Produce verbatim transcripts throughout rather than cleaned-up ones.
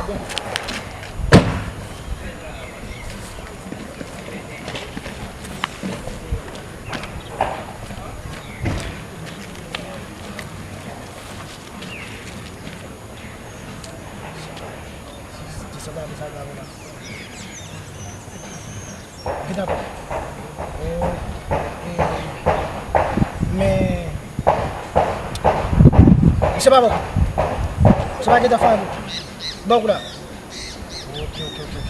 Gentan pran. E, e, men, misye pa bon. Misye pa gentan fè bon. Bon kou la. Ok, ok, ok, ok.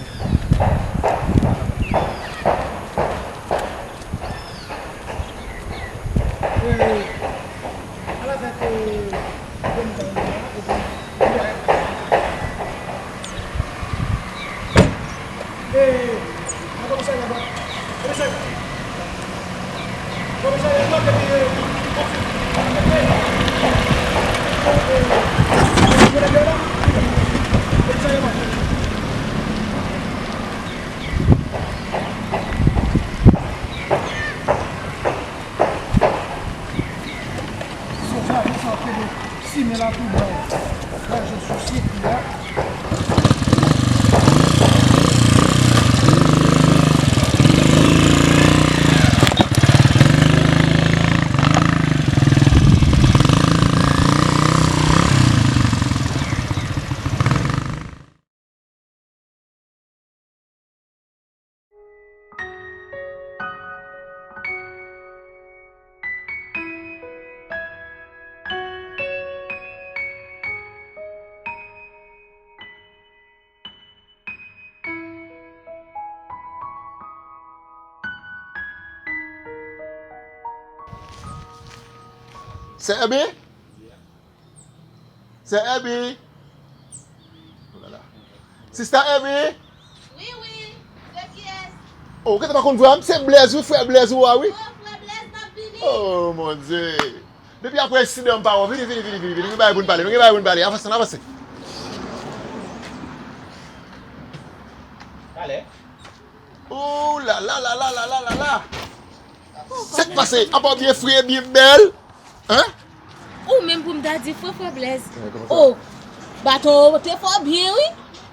E, ala fè ke Simen la tou bò. Raje sou sik la. Sè Ebi? Sè Ebi? Oh la la. Sista Ebi? Wi, wi. Se kiyès? Oh, ou gentan pa konn vwa m? Se Blèz, wi, frè Blèz ou a, wi. Oh, frè Blèz, m ap vini. Oh, mon Dieu. Depi apre ensidan m pa wè w. Vini, vini, vini, vini, vini. Nou gen bagay pou n pale, nou gen bagay pou n pale. Avanse nan, avanse. Talè. Oh la la la la la la la la. Sa k pase? Apa w byen fre, byen bèl? Hein? Ou menm pou m ta di fre, frè Blèz. Eh, kòman sa? Oh, baton te fò byen, wi.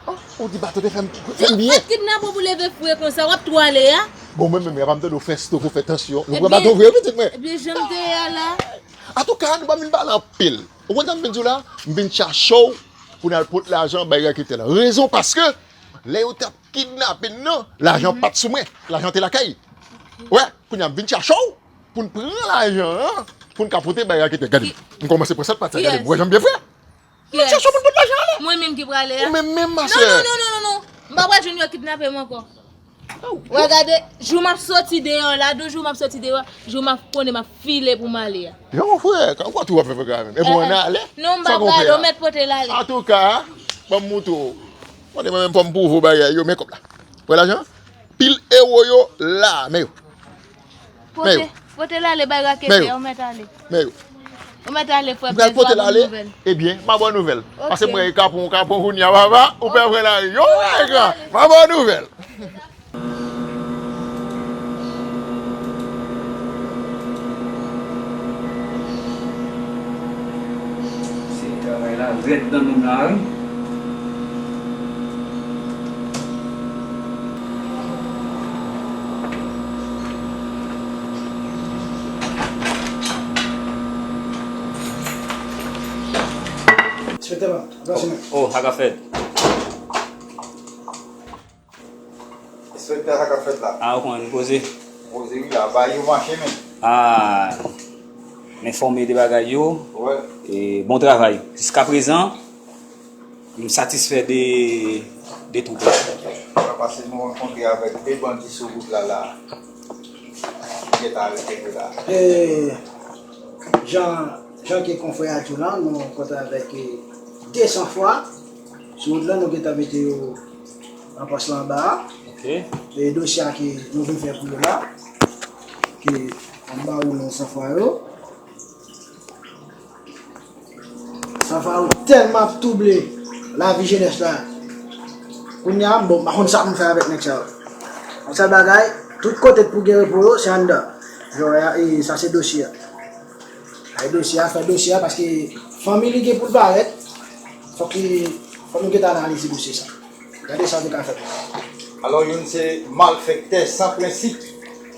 Oh, ou di baton te fè m, fè m byen? Ou pa t kidnape w pou leve fre konsa, w ap twò ale a? Bon, mwen menm, apa m tande w fè stroke, ou fè tansyon. Nou pran baton vre, wi, pitit mwen. Ebyen, jan m te ye a la. Antouka, nou pa vin pale anpil. Ou konn sa m vin di w la? M vin chache w pou n al pot lajan bay raketè la. Rezon paske, lè yo t ap kidnape n nan, lajan pa t sou mwen. Lajan te lakay. Wè, kounye a m vin chache w pou n pran lajan an, pou n ka pote bay raketè. Gade, m kòmanse pran sa t pati a. Gade, w wè jan m byen fè? M vin chache w pou n pot lajan an la. Mwen menm ki prale a? Ou menm menm, ma sè. Non, non, non, non, non, non. M pa pral jwenn yo kidnape m ankò. Wè, gade, jou m ap soti deyò la, de jou m ap soti deyò, jou m ap konnen m ap file pou m ale a. Yon frè, kwa tou w ap fè frè menm? E pou w ale? Non, m pa prale, ou mèt pote l ale. Antouka, ban m moutre w. Mande mwen menm fò m pwouve w bagay yo, men kòb la. Wè lajan? Pil ewo yo la, men yo. Men yo. Pote, pote l ale bay raketè, ou mèt ale. Men yo. Ou mèt ale, frè Blèz, ou a bòn nouvèl. Ebyen, m a bòn nouvèl. Paske m wè kapon, kapon kounye a, papa, ou pè frè lari. Yo, wè, gran, m a bòn nouvèl. Se travay la rèd nan nonm la, wi. Enspektè, pase men. Oh, sa k ap fèt? Enspektè, sa k ap fèt la? Ah, ou konnen, poze. Poze, wi, la, bay yo mache, men. Ah, m enfòme de bagay yo. Wè. E, bon travay. Jiskaprezan, m satisfè de, de twoup la. Sa pase nou rankontre avèk de bandi sou wout la, la. Ki gentan arete yo la. E, jan, jan ke konfrè a di w lan, nou rankontre avèk, e, de sanfwa. Sou wout la, nou gentan mete yo nan pòs la anba a. Ok. E dosye a ke nou vin fè pou yo la, ke anba ou nan sanfwa yo. Sanfwa yo tèlman ap twouble lavi jenès la. Kounye a, bon, m pa konn sa pou m fè avèk nèg sa yo. Yon sèl bagay, tout kote pou gen repo yo, se anndan. Jòy a, e sa se dosye a. Fè dosye a, fè dosye a, paske fanmi li gen pou l parèt, fòk li Fò nou gentan analize dosye sa. Gade sa nou ka fè pou sa. Alò, youn se malfektè san prensip.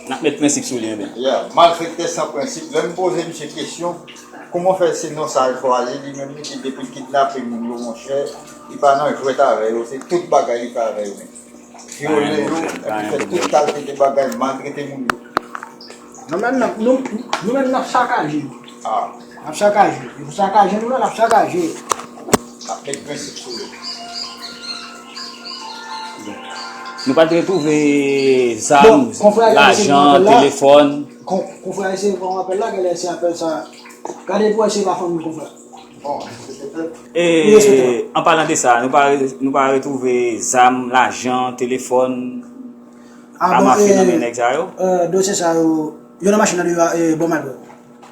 N ap met prensip sou li, enben. Yeah, malfektè san prensip. Lè m poze misye kesyon, kouman fè se non sa l chwazi, li menm li ki depi l kidnape moun yo, monchè, li pa nan jwèt avè yo, se tout bagay li fè avè yo menm. Vyole yo, epi fè tout kalite de bagay, maltrete moun yo. Nou menm, n ap, nou, nou menm, n ap sakaje yo. Ah. N ap sakaje yo. Yo sakaje nou la, n ap sakaje yo. N ap met prensip sou yo. Nou pa t retwouve zam, lajan, telefòn. Bon, konfrè a eseye pran apèl la, genlè se apèl sa. Gade pou wè si e pa fanmi konfrè. E, an palan de sa, nou pa, nou pa retwouve zam, lajan, telefòn, a mafe nan men nèg sa yo? Dosye sa yo, yo nan machin nan deyò a, e, bò malpwòp.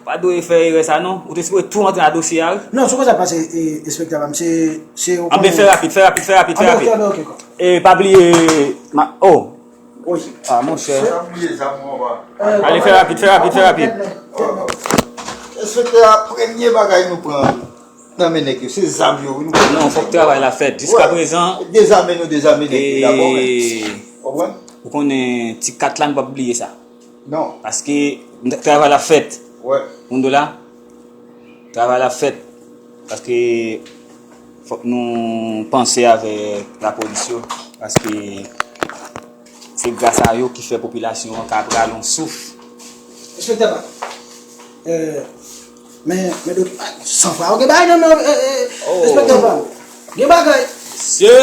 Pa dwe fè erè sa non. Ou te sipoze tou antre nan dosye a, wi. Non, sou koze a pase, e, enspektè pa m, se, se ou konnen. Anben, fè rapid, fè rapid, fè rapid, fè rapid. Anben, ok, anben, ok. E pa bliye, ma, oh. Ah, monchè. Ale, fè rapid, fè rapid, fè rapid. Enspektè a, premye bagay nou pran nan men nèg yo, se zam yo, wi, nou pran. Non, fòk travay la fèt. Jiska prezan, dezame nou dezame nèg yo dabò, men. Konprann? Ou konnen ti kat la, nou p ap bliye sa. Non. Paske travay la fèt. Ou konn do la? Travay la fèt. Paske fòk nou panse avèk lapolis yo. Paske se gras a yo ki fè popilasyon an ka pran yon souf. Enspektè pa. Men, men, san fwa, gen bagay nan men, enspektè pa. Gen bagay. Mesye.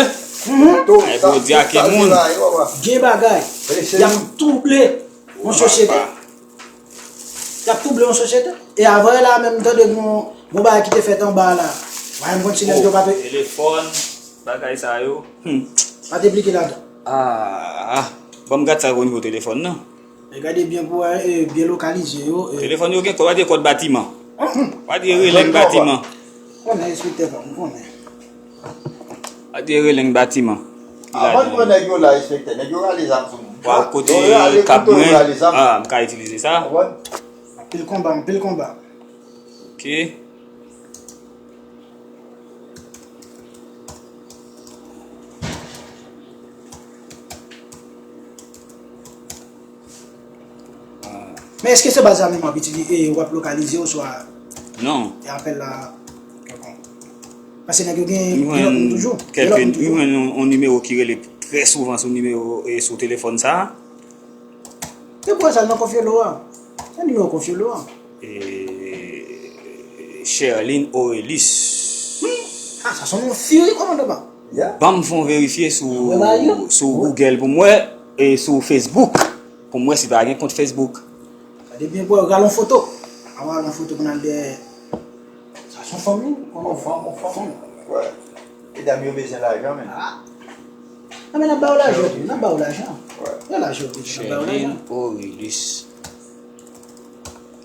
Ay, pou di a ke moun. Gen bagay. Y ap touble yon sosyete. Y ap touble yon sosyete. E avè la menm, m tande gon, gon bagay ki te fèt anba la. Mwen, m konn si nèg yo pa te. Telefòn, bagay sa yo. Hmm. Pa te plike ladan. Ah, ban m gad sa o nivo telefòn nan. E gade byen pou wè, e, byen lokalize yo, e. Telefòn yo gen kòd, pa di kòd batiman. Pa di releng batiman. Konnen, enspektè pa, m konnen. Pa di releng batiman. Avan n pran nèg yo la, enspektè, nèg yo rale zam sou moun. Waw, kote kab mwen? Ah, m ka itilize sa. Anpil konba, anpil konba. Ok. Men èske se baz la menm w ap itilize, e, w ap lokalize oswa? Non. E apèl la kèlkonk? Paske nèg yo gen, gen lòt moun toujou. Gen lòt moun toujou. Mwen jwenn yon, yon nimewo ki rele trè souvan sou nimewo, e, sou telefòn sa. Se pou sa l nan konfyolo a. Se nimewo konfyolo a. E, Sherline Orelus. Ah, sa se yon fi, wi, kòmandan pa. Ban m fè yon verifye sou, sou Google pou m wè, e sou Facebook. Pou m wè si pa gen kont Facebook. Gade byen pou w rale yon foto. A w rale yon foto pou n al dèyè. Sa se yon fanm, wi. Yon fanm, yon fanm. Wè. Medam yo bezwen lajan, men. Ah. Nan men n ap ba w lajan, wi. N ap ba w lajan. Wè. Nan lajan, wi, n ap ba w lajan. Sherline Orelus.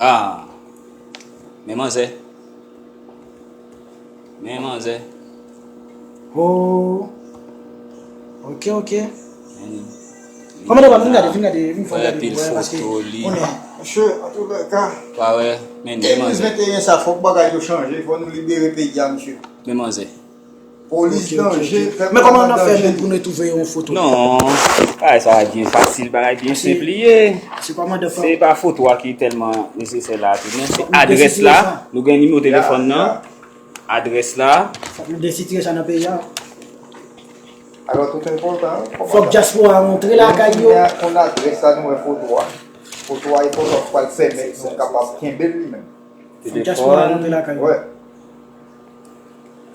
Ah. Men manzè. Men manzè. Oh. Ok, ok. Kòmandan pa, vin gade, vin gade, vin fè gade pou wè, paske konnen. Mesye, antouka, pa wè, men de manzè. Depi venteyen sa, fòk bagay yo chanje, fò nou libere peyi a, mesye. Men manzè. Polis danje, pèp la nan danje. Men kòman n ap fè menm pou nou twouve yon foto? Non, bagay sa byen fasil, bagay byen senp li ye. Se pa foto a ki tèlman nesesè la tou, men se adrès la. Nou gen nimewo telefòn nan. Adrès la. Fòk nou desitire sa nan peyi a. Alò, tout enpòtan, fòk dyaspora a rantre lakay yo. Konn adrès la, nou wè foto a. Foto a, e foto a pral pèmèt nou kapab kenbe l li menm. Fòk dyaspora a rantre lakay yo. Wè.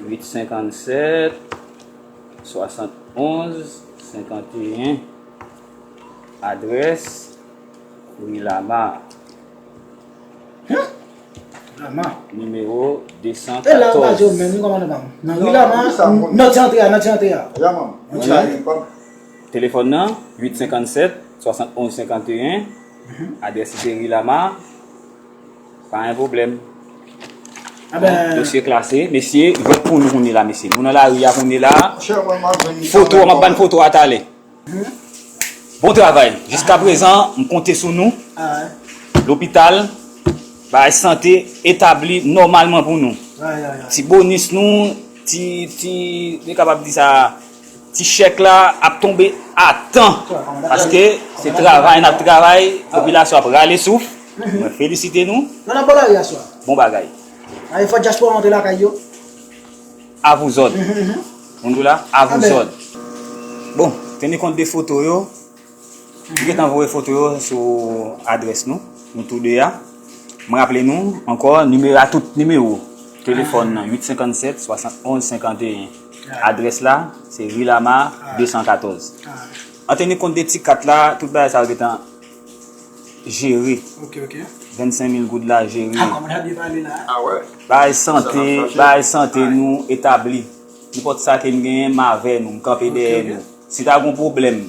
Uit senkannsèt, swasantonz, senkanteyen. Adrès, Ri Lama. Lama. Nimewo de san katòz. E la, ou pa di yo menm, wi, kòmandan pa m. Nan Ri Lama, nan ti antre a, nan ti antre a. Telefòn nan, uit senkannsèt, swasantonz, senkanteyen. Adrès li se Ri Lama. Pa gen pwoblèm. Dosye klase, mesye, jwèt pou nou kounye la, mesye. Nou nan lari a kounye la. Foto, m ap ban foto a talè. Bon travay. Jiska prezan, m konte sou nou. Lopital, bagay sante etabli nòmalman pou nou. Ti bonis nou, Ti, ti, nou kapab di sa, ti chèk la ap tonbe a tan. Paske se travay n ap travay, popilasyon ap rale souf. Mwen felisite nou. Nan ap bò lari aswè. Bon bagay. Ay, fò dyaspora antre lakay yo. Avouzòd. Moun di w la, avouzòd. Bon, teni kont de foto yo. M gentan voye foto yo sou adrès nou, nou tou de a. Mwen raple nou ankò, nimewo a tout nimewo telefòn nan, uit senkannsèt, swasantonz, senkanteyen. Adrès la, se Ri Lama, de san katòz. An teni kont de ti kat la, tout bagay sa yo gentan jere. Ok, ok. Vennsenk mil goud la jere. Ah, kòm n ap byen pale la. Ah wè. Bagay sante, bagay sante nou etabli. Nenpòt sa ke n genyen, m avè nou, m kanpe dèyè nou. Si ta gon pwoblèm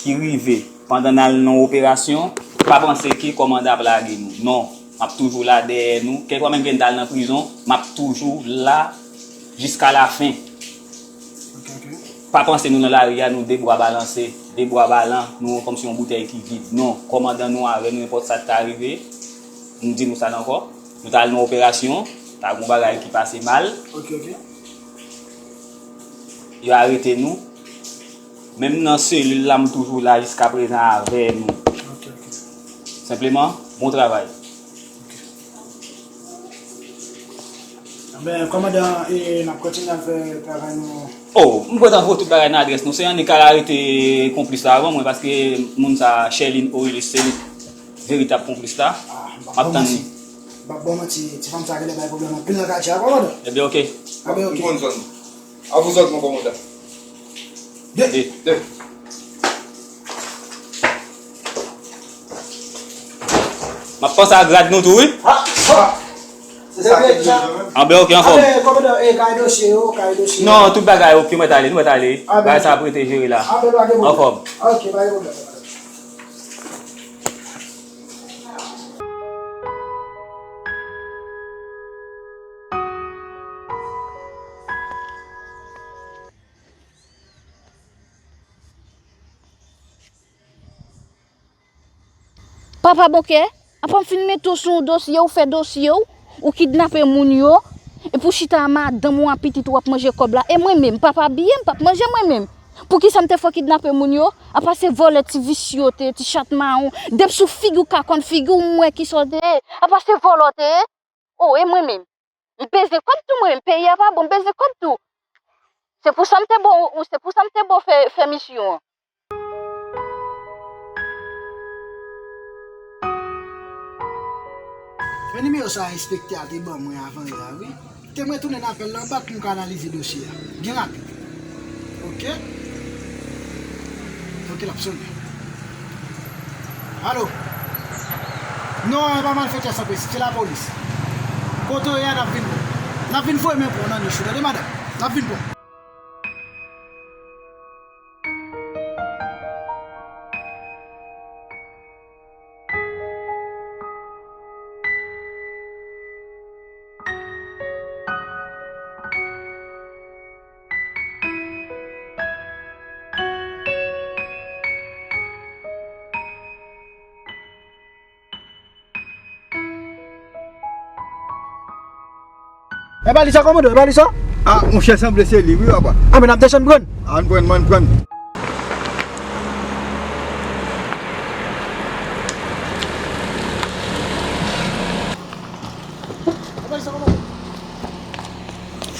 ki rive pandan n al nan operasyon, pa panse ke kòmandan ap lage nou. Non, m ap toujou la dèyè nou. Kèlkwa menm ke n t al nan prizon, m ap toujou la jiska lafen. Pa panse nou nan lari a, nou de bra balanse, de bra balan, nou kòmsi yon boutèy ki vid. Non, kòmandan nou avè nou, nenpòt sa k ta rive, m di nou sa la ankò. Nou t al nan operasyon, ta gon bagay ki pase mal. Ok, ok. Yo arete nou. Menm nan selil la, m toujou la jiska prezan avè nou. Ok, ok. Senpleman, bon travay. Ok. Enben, kòmandan, e, n ap kontinye ap fè travay nou. Oh, m kontan voye tout bagay nan adrès nou. Se annik al arete konplis la avan mwen, paske moun sa, Sherline Aurelus, se li veritab konplis la. Ah, m ap tann li. M p ap ba w manti, ti fanm sa genlè bay pwoblèm anpil nan katye a, kòmandan. Ebyen, ok. Ebyen, ok. Ou konn zòn nan. Avouzòd, mon kòmandan. De. De. De. M ap panse a grad nou tou, wi. Ah, ah. Se sa ki di. Anben, ok, anfòm. Anben, kòmandan, e, kay dosye yo, kay dosye yo. Non, tout bagay, ok, nou mèt ale, nou mèt ale. Anben. Bagay sa ap rete jere la. Anben, pa gen pwoblèm. Anfòm. Ok, pa gen pwoblèm. Papa Bokè, apa m fin mete w sou yon dosye, ou fè dosye w, ou kidnape moun yo, epi w chita a madanm ou a pitit ou ap manje kòb la. E mwen menm, papa biyè, m p ap manje mwen menm. Poukisa m te fè w kidnape moun yo? Apa se vòlè, ti visye w te ye, ti chat mawon. Depi sou figi w ka konn figi w, m wè kisa w te ye. Apa se vòlè w te ye? O, e mwen menm? M bezwen kòb tou mwen menm, peyi a pa bon, m bezwen kòb tou. Se pou sa m te bon, se pou sa m te bon fè, fè misyon an. Men nimewo sa a enspektè a te ban mwen avan yè a, wi. Te mwen tounen apèl lan bak pou m ka analize dosye a. Byen rapid. Ok. Ok, l ap sonnen. Alo? Non, e pa malfektè san prensip, se lapolis. Kote w ye a, n ap vin pran w. N ap vin voye men pran w nan nich ou, tande, madanm? N ap vin pran w. E pa li sa, kòmandan, e pa li sa? Ah, monchè, sanble se li, wi, papa. Ah, men n ap desann pran. Ann pran, ann pran.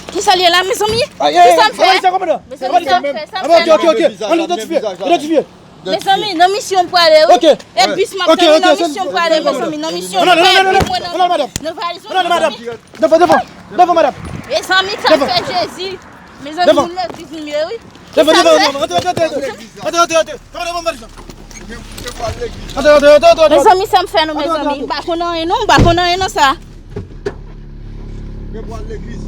Kisa l ye la, mezanmi? Kisa m fè? Mezanmi, sa m fè, sa m fè. Ok, ok, ok. Ann idantifye, idantifye. Mezanmi, nan misyon m prale, wi. Ok. E bis m ap tann, nan misyon m prale, mezanmi, nan misyon m prale. Ann ale, ann ale, ann ale, madanm. Nan valiz mwen, mezanmi. Devan, devan, devan, madanm. Mezanmi, sa fè Jezi. Mezanmi, moun legliz nou ye, wi. Devan, devan, devan. Antre, antre, antre, antre. Antre, antre, antre. Antre, antre, antre, antre. Mezanmi, sa m fè nou, mezanmi. M pa konn anyen, non, m pa konn anyen nan sa. Men pral legliz.